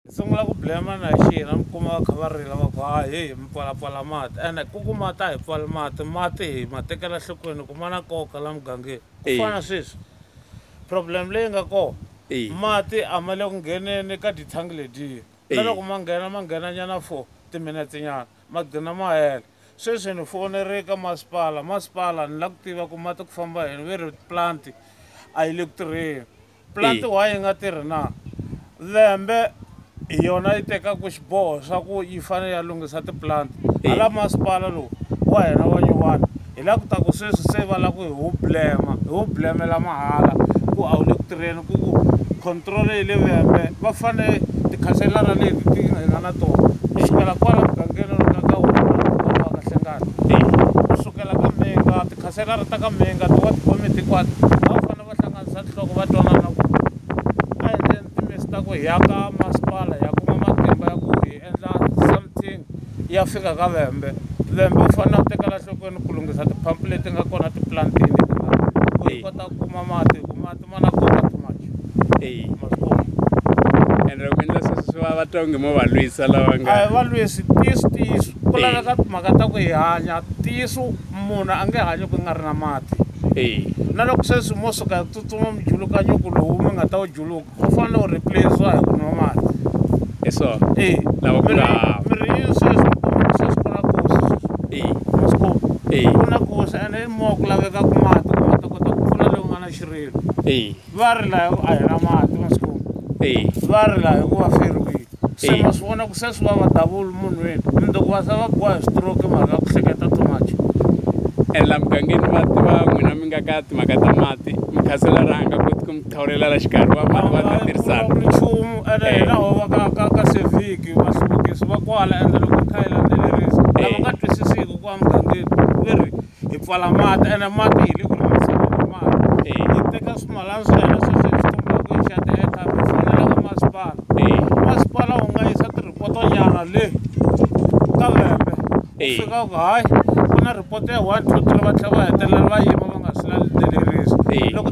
Sungula ku blame na xina mi kuma va kha va rila va ku ha heyi mi pfalapfala mati ene ku ku mati a hi pfali mati mati hi ma tekela nhlokweni ku ma na nkoka la mugangeni ku fana sweswi problem leyi nga kona mati a ma le ku ngheneni ka tithangi letiya na loko ma nghena ma nghena nyana for timinetse nyana ma gcina ma hela sweswi ni fonere ka masipala masipala ni lava ku tiva ku mati ku famba yini ve ri plant a yi le ku tirheni plant why yi nga tirhi na lembe hi yona yi tekaka xiboho xa ku yi fanele ya lunghisa ti-plant hala masipala lowu wa hina wa nyuwani hi la ku ta ku sweswi se va lava ku hi wu blema hi wu blemela mahala ku a wu le ku tirheni ku ku control yi le vembe va fanele tikhanselara leti ti hi nga na tona ku sukela kwala mugangeni ka ka wona wa ka Hlengani ku sukela ka Mhinga tikhanselara ta ka Mhinga ti wa tikomiti hinkwato va fanele va hlanganisa tinhloko va twanana ku a endleni timisi ta ku hi ya ka masipala hi ya kuma matimba ya ku hi endla something ya fika ka Vhembe Vhembe u fanele u tekela nhlokweni ku lunghisa tiphampu leti nga kona tiplantini leti nga ku hi kota ku kuma mati hi ku mati ma na nkoka too much ma swi vona ende loko endla sweswo swi va va twa onge mo va lwisa lava nga a hi va lwisi ntiyiso ntiyiso ku laveka timhaka ta ku hi hanya ntiyiso munhu a nge hanyi ku nga ri na mati na loko sweswi mo suka hi tsutsuma mi juluka nyuku lowu mi nga ta wu juluka u fanele u replace-iwa hi ku nwa mati hi swona lava ku nga miri yi sweswi sweswi ku na kosi sweswi ma swi kona ku na kosi ene i moya ku lavekaka mati ku ma ta kota ku pfuna leyi nga na xirilo va ri laha a hi na mati ma swi kona va ri laha hikuva feriwile se ma swi vona ku se swi va va double munhwini mundzuku va se va biwa hi stroke mhaka ya ku hleketa too much ene laha mugangeni va tiva n'wina mi nga ka timhaka ta mati mukhanselara a nga koti ku mi thawulela la xikarhi wa mati va ta tirhisana nchumu ene hina ho va ka ka ka sevhiki vahluvukisi va kwala ende loko hi kha hi landzelerisa lava nga twisisiki ku emugangeni ve ri hi pfala mati ene mati hi le ku rhurhiseni mati hi teka swimalana swa hina sweswi hi swi tumbaka hi xa ti-airtime hi fonela ka masipala masipala wu nga yisa tirhipoto nyana le ka Vhembe u fika ku hayi ku na report ya 1 2 3 va tlhela va hetelela va yima va nga swi landzelerisi loko.